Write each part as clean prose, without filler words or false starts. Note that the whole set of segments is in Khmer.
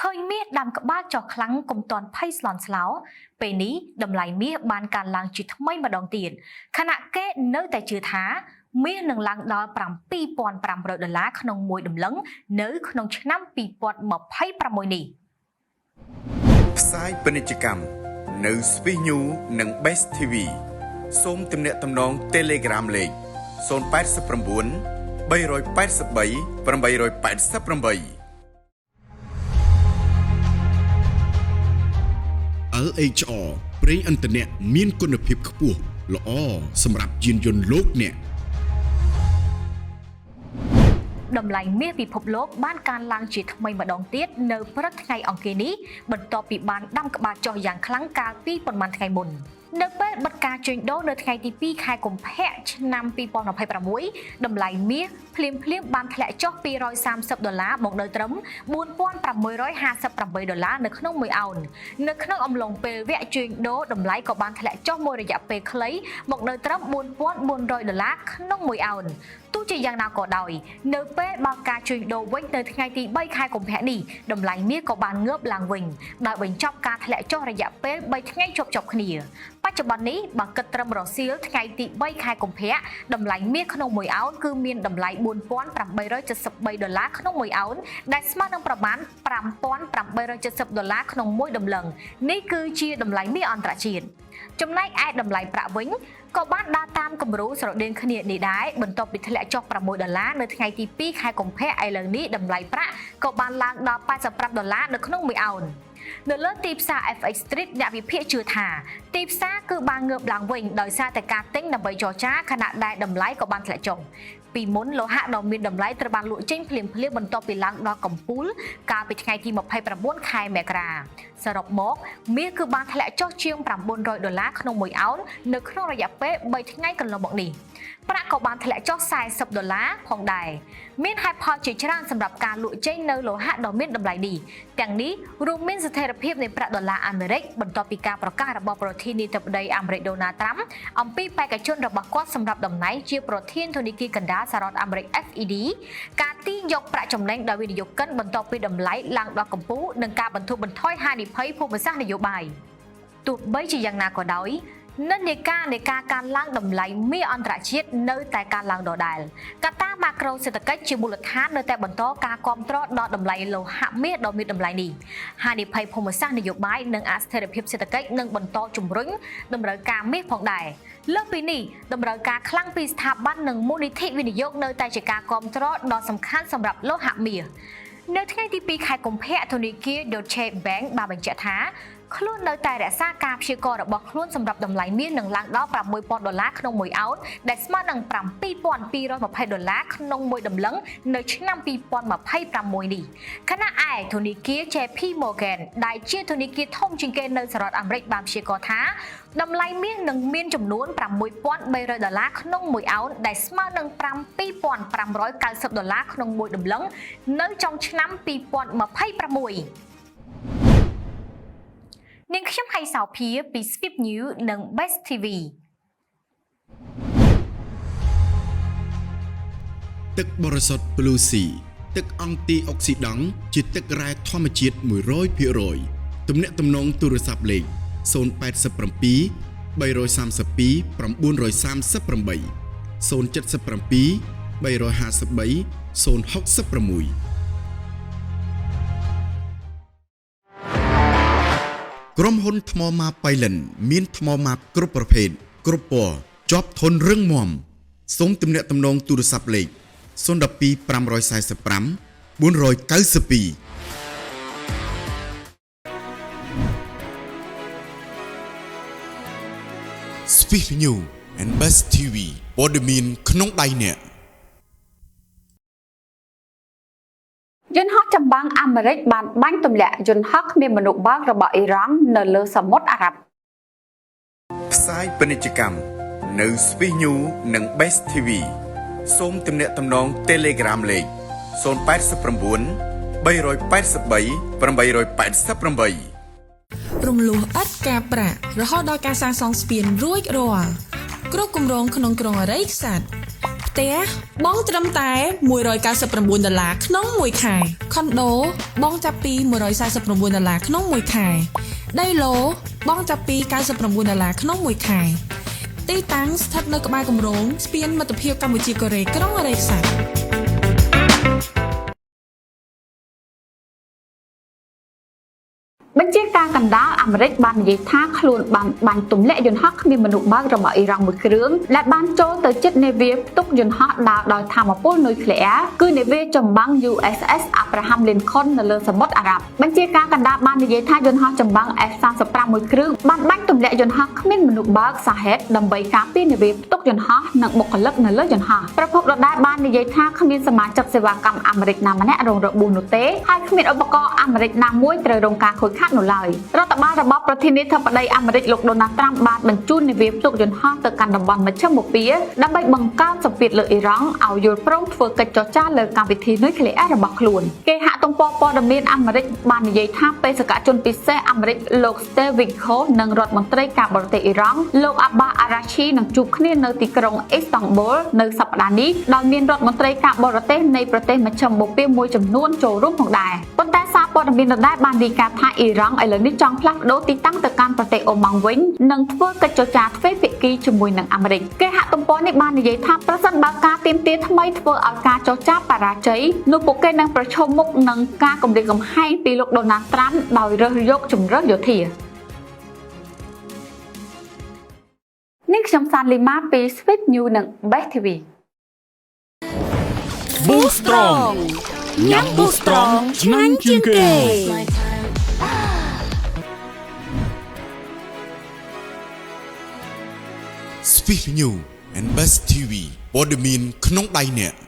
ឃើញមាសដាំក្បាលចុះខ្លាំងកុំទាន់ភ័យស្លន់ស្លោពេលនេះតម្លៃមាសបានកើនឡើងជាថ្មីម្ដងទៀតខណៈគេនៅតែជឿថាមាសនឹងឡើងដល់7500ដុល្លារក្នុងមួយតម្លឹងនៅក្នុងឆ្នាំ2026នេះ។ ផ្សាយពាណិជ្ជកម្មនៅ Swiss News និង Best TV សូមទំនាក់ទំនង Telegram លេខ089 383 888។ LHR ប្រេងឥន្ធនៈមានគុណភាពខ្ពស់ល្អសម្រាប់យានយន្តលោកអ្នក។ តម្លៃមាសពិភពលោកបានកើនឡើងជាថ្មីម្ដងទៀតនៅព្រឹកថ្ងៃអង្គារនេះបន្ទាប់ពីបានដាំក្បាលចុះយ៉ាងខ្លាំងកាលពីប៉ុន្មានថ្ងៃមុន។នៅពេលបិទការជួញដូរនៅថ្ងៃទី2ខែកុម្ភៈឆ្នាំ2026តម្លៃមាសភ្លាមភ្លាមបានធ្លាក់ចុះ230ដុល្លារមកនៅត្រឹម4658ដុល្លារនៅក្នុងមួយអោននៅក្នុងអំឡុងពេលវគ្គជួញដូរតម្លៃក៏បានធ្លាក់ចុះមួយរយៈពេលខ្លីមកនៅត្រឹម4400ដុល្លារក្នុងមួយអោនទោះជាយ៉ាងណាក៏ដោយនៅពេលបើកការជួញដូរវិញនៅថ្ងៃទី3ខែកុម្ភៈនេះតម្លៃមាសក៏បានងើបឡើងវិញដោយបញ្ចប់ការធ្លាក់ចុះរយៈពេល3ថ្ងៃជាប់ៗគ្នាបច្ចុប្បន្ននេះបើគិតត្រឹមរសៀលថ្ងៃទី3ខែកុម្ភៈតម្លៃមាសក្នុងមួយអោនគឺមានតម្លៃ4873ដុល្លារក្នុងមួយអោនដែលស្មើនឹងប្រមាណ5870ដុល្លារក្នុងមួយតម្លឹងនេះគឺជាតម្លៃមាសអន្តរជាតិចំណែកឯតម្លៃប្រាក់វិញក៏បានដើរតាមគំរូស្រដៀងគ្នានេះដែរបន្ទាប់ពីធ្លាក់ចុះ6ដុល្លារនៅថ្ងៃទី2ខែកុម្ភៈឥឡូវនេះតម្លៃប្រាក់ក៏បានឡើងដល់85ដុល្លារនៅក្នុងមួយអោននៅលើទីផ្សារ FX Street អ្នកវិភាគជឿថាទីផ្សារគឺបានងើបឡើងវិញដោយសារតែការទិញដើម្បីចរចាខណៈដែលតម្លៃក៏បានធ្លាក់ចុះពីមុនលោហៈដ៏មានតម្លៃត្រូវបានលក់ចេញភ្លាមៗបន្ទាប់ពីឡើងដល់កំពូលកាលពីថ្ងៃទី29ខែមករាសរុបមកមាសគឺបានធ្លាក់ចុះជាង900ដុល្លារក្នុងមួយអោននៅក្នុងរយៈពេល3ថ្ងៃកន្លងមកនេះប្រាក់ក៏បានធ្លាក់ចុះ40ដុល្លារផងដែរមានហេតុផលជាច្រើនសម្រាប់ការលក់ចេញនៅលោហៈដ៏មានតម្លៃនេះទាំងនេះរួមមានស្ថិរភាពនៃប្រាក់ដុល្លារអាមេរិកបន្ទាប់ពីការប្រកាសរបស់ប្រធានាធិបតីអាមេរិកដូណាល់ត្រាំអំពីបេក្ខជនរបស់គាត់សម្រាប់តំណែងជាប្រធានធនាគារកណ្ដាលសហរដ្ឋអាមេរិក FED ការទាញយកប្រាក់ចំណេញដោយវិនិយោគិនបន្ទាប់ពីតម្លៃឡើងដល់កំពូលនិងការបន្ធូរបន្ថយហានិភ័យភូមិសាស្ត្រនយោបាយទោះបីជាយ៉ាងណាក៏ដោយនិន្នាការនៃការកើនឡើងតម្លៃមាសអន្តរជាតិនៅតែកើនឡើងដដែលកត្តាម៉ាក្រូសេដ្ឋកិច្ចជាមូលដ្ឋាននៅតែបន្តការគ្រប់គ្រងដល់តម្លៃលោហៈមាសដ៏មានតម្លៃនេះហានិភ័យភូមិសាស្ត្រនយោបាយនិងអស្ថិរភាពសេដ្ឋកិច្ចនឹងបន្តជំរុញតម្រូវការមាសផងដែរលើសពីនេះតម្រូវការខ្លាំងពីស្ថាប័ននិងមូលនិធិវិនិយោគនៅតែជាការគ្រប់គ្រងដ៏សំខាន់សម្រាប់លោហៈមាសនៅថ្ងៃទី2ខែកុម្ភៈធនាគារ Deutsche Bank បានបញ្ជាក់ថាខ្លួននៅតែរក្សាការព្យាករណ៍របស់ខ្លួនសម្រាប់តម្លៃមាសនឹងឡើងដល់6000ដុល្លារក្នុងមួយអោនដែលស្មើនឹង7220ដុល្លារក្នុងមួយតម្លឹងនៅឆ្នាំ2026នេះខណៈឯធនាគារ JP Morgan ដែលជាធនាគារធំជាងគេនៅសហរដ្ឋអាមេរិកបានព្យាករណ៍ថាតម្លៃមាសនឹងមានចំនួន6300ដុល្លារក្នុងមួយអោនដែលស្មើនឹង7590ដុល្លារក្នុងមួយតម្លឹងនៅចុងឆ្នាំ2026នាងខ្ញុំហៃសោភាពី Swift News និង Best TV។ ទឹកបរិសុទ្ធ Blue Sea ទឹកអង់ទីអុកស៊ីដង់ជាទឹករ៉ែធម្មជាតិ100%ទំនាក់ទំនងទូរស័ព្ទលេខ087 332 938 077 353 066ក្រុមហ៊ុនថ្មម៉ាបបៃលិនមានថ្មម៉ាបគ្រប់ប្រភេទគ្រប់ពណ៌ជាប់ធន់រឹងមាំសូមទំនាក់ទំនងទូរស័ព្ទលេខ012 545 492 Swift News and Best TV ព័ត៌មានក្នុងដៃអ្នក។ យន្តហោះចម្បាំងអាមេរិកបានបាញ់ទម្លាក់យន្តហោះគ្មានមនុស្សបើករបស់អ៊ីរ៉ង់នៅលើសមុទ្រអារ៉ាប់។ ផ្សាយពាណិជ្ជកម្មនៅ Swiss News និង Best TV សូមទំនាក់ទំនង Telegram លេខ089 383 888 រំលោះឥតការប្រាក់រហូតដល់ការសាងសង់ស្ពានរួចរាល់គ្រប់គម្រោងក្នុងក្រុងអរិយក្សត្រ។ ផ្ទះបង់ត្រឹមតែ199ដុល្លារក្នុងមួយខែខុនដូបង់ចាប់ពី149ដុល្លារក្នុងមួយខែដីឡូបង់ចាប់ពី99ដុល្លារក្នុងមួយខែទីតាំងស្ថិតនៅក្បែរគម្រោងស្ពានមិត្តភាពកម្ពុជាកូរ៉េក្រុងអរិយក្សត្រ។ បញ្ជាការកណ្ដាលអាមេរិកបាននិយាយថាខ្លួនបានបាញ់ទម្លាក់យន្តហោះគ្មានមនុស្សបើករបស់អ៊ីរ៉ង់មួយគ្រឿងដែលបានចូលទៅជិតនាវាផ្ទុកយន្តហោះដើរដោយថាមពលនុយក្លេអ៊ែរគឺនាវាចម្បាំង USS Abraham Lincoln នៅលើសមុទ្រអារ៉ាប់។បញ្ជាការកណ្ដាលបាននិយាយថាយន្តហោះចម្បាំង F-35 មួយគ្រឿងបានបាញ់ទម្លាក់យន្តហោះគ្មានមនុស្សបើកសាហេតដើម្បីការពារនាវាផ្ទុកយន្តហោះនិងបុគ្គលិកនៅលើយន្តហោះ។ប្រភពដដែលបាននិយាយថាគ្មានសមាជិកសេវាកម្មអាមេរិកណាម្នាក់រងរបួសនោះទេហើយគ្មានឧបករណ៍អាមេរិកណាមួយត្រូវរងការខូចខាតនោះឡើយ។រដ្ឋបាលរបស់ប្រធានាធិបតីអាមេរិកលោកដូណាល់ត្រាំបានបញ្ជូននាវាផ្ទុកយន្តហោះទៅកាន់តំបន់មជ្ឈិមបូព៌ាដើម្បីបង្កើនសម្ពាធលើអ៊ីរ៉ង់ឲ្យយល់ព្រមធ្វើកិច្ចចរចាលើកម្មវិធីនុយក្លេអ៊ែររបស់ខ្លួនគេហទំព័រព័ត៌មានអាមេរិកបាននិយាយថាបេសកជនពិសេសអាមេរិកលោក Steve Witkoff និងរដ្ឋមន្ត្រីការបរទេសអ៊ីរ៉ង់លោកអាបាសអារ៉ាឈីនឹងជួបគ្នានៅទីក្រុងអ៊ីស្តង់ប៊ុលនៅសប្តាហ៍នេះដោយមានរដ្ឋមន្ត្រីការបរទេសនៃប្រទេសមជ្ឈិមបូព៌ាមួយចំនួនចូលរួមផងដែរប៉ុន្តែសារព័ត៌មានដដែលបានរាយការណ៍ថាអ៊ីរ៉ង់ឥឡូវនេះចង់ផ្លាស់ប្ដូរទីតាំងទៅកាន់ប្រទេសអូម៉ង់វិញនិងធ្វើកិច្ចចរចាទ្វេភាគីជាមួយនឹងអាមេរិកគេហទំព័រនេះបាននិយាយថាប្រសិនបើការទាមទារថ្មីធ្វើឲ្យការចរចាបរាជ័យនោះពួកគេនឹងប្រឈមមុខនឹងការគំរាមកំហែងពីលោកដូណាល់ត្រាំដោយរើសយកជម្រើសយោធានេះខ្ញុំសានលីម៉ាពី Sweet News និង Best TV។ Boost Strong ញ៉ាំ Boost Strong ឆ្ងាញ់ជាងគេ។ Swiss News and Best TV ព័ត៌មានក្នុងដៃអ្នក។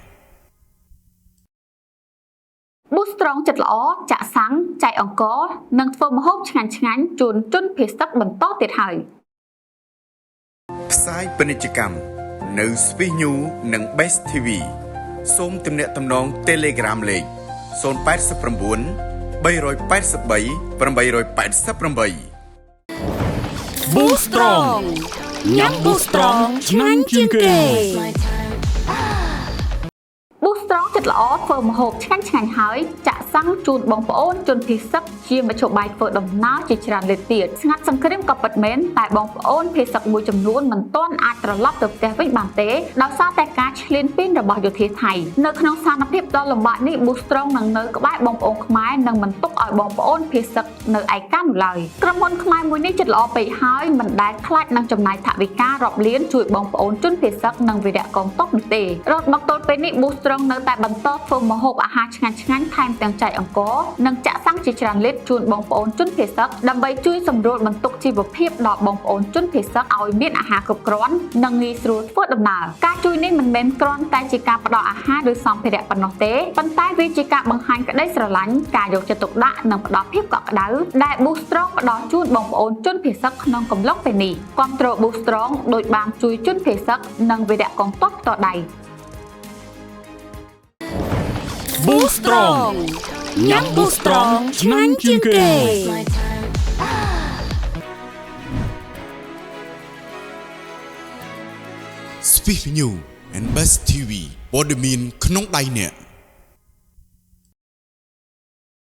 Boost Strong ចិត្តល្អចាក់សាំងចែកអង្ករនិងធ្វើម្ហូបឆ្ងាញ់ឆ្ងាញ់ជូនជនភៀសសឹកបន្តទៀតហើយ។ ផ្សាយពាណិជ្ជកម្មនៅ Swiss News និង Best TV សូមទំនាក់ទំនង Telegram លេខ089 383 888។ Boost Strong ញ៉ាំ Boost Strong ឆ្ងាញ់ជាងគេ។ Boost Strong ចិត្តល្អធ្វើម្ហូបឆ្ងាញ់ឆ្ងាញ់ហើយចាក់សាំងជូនបងប្អូនជនភៀសសឹកជាមធ្យោបាយធ្វើដំណើរជាច្រើនលើកទៀតស្ងាត់សង្គ្រាមក៏ពិតមែនតែបងប្អូនភៀសសឹកមួយចំនួនមិនទាន់អាចត្រឡប់ទៅផ្ទះវិញបានទេដោយសារតែការឈ្លានពានរបស់យោធាថៃនៅក្នុងស្ថានភាពដ៏លំបាកនេះ Boost Strong នឹងនៅក្បែរបងប្អូនខ្មែរនិងមិនទុកឲ្យបងប្អូនភៀសសឹកនៅឯកានោះឡើយក្រុមហ៊ុនខ្មែរមួយនេះចិត្តល្អពេកហើយមិនដែលខ្លាចនឹងចំណាយថវិការាប់លានជួយបងប្អូនជនភៀសសឹកនិងវីរៈកងទ័ពនោះទេរហូតមកទល់ពេលនេះ Boost Strong នៅតែបន្តធ្វើម្ហូបអាហារឆ្ងាញ់ឆ្ងាញ់ថែមទាំងចែកអង្ករនិងចាក់សាំងជាច្រើនលីត្រជូនបងប្អូនជនភៀសសឹកដើម្បីជួយសម្រួលបន្ទុកជីវភាពដល់បងប្អូនជនភៀសសឹកឲ្យមានអាហារគ្រប់គ្រាន់និងងាយស្រួលធ្វើដំណើរការជួយនេះមិនមែនគ្រាន់តែជាការផ្ដល់អាហារឬសម្ភារៈប៉ុណ្ណោះទេប៉ុន្តែវាជាការបង្ហាញក្តីស្រឡាញ់ការយកចិត្តទុកដាក់និងផ្ដល់ភាពកក់ក្ដៅដែល Boost Strong ផ្ដល់ជូនបងប្អូនជនភៀសសឹកក្នុងកំឡុងពេលនេះគាំទ្រ Boost Strong ដោយបានជួយជនភៀសសឹកនិងវីរៈកងទ័ពផ្ទាល់ដៃ។ Boost Strong ញ៉ាំ Boost Strong ឆ្ងាញ់ជាងគេ។ Swiss News and Best TV ព័ត៌មានក្នុងដៃអ្នក។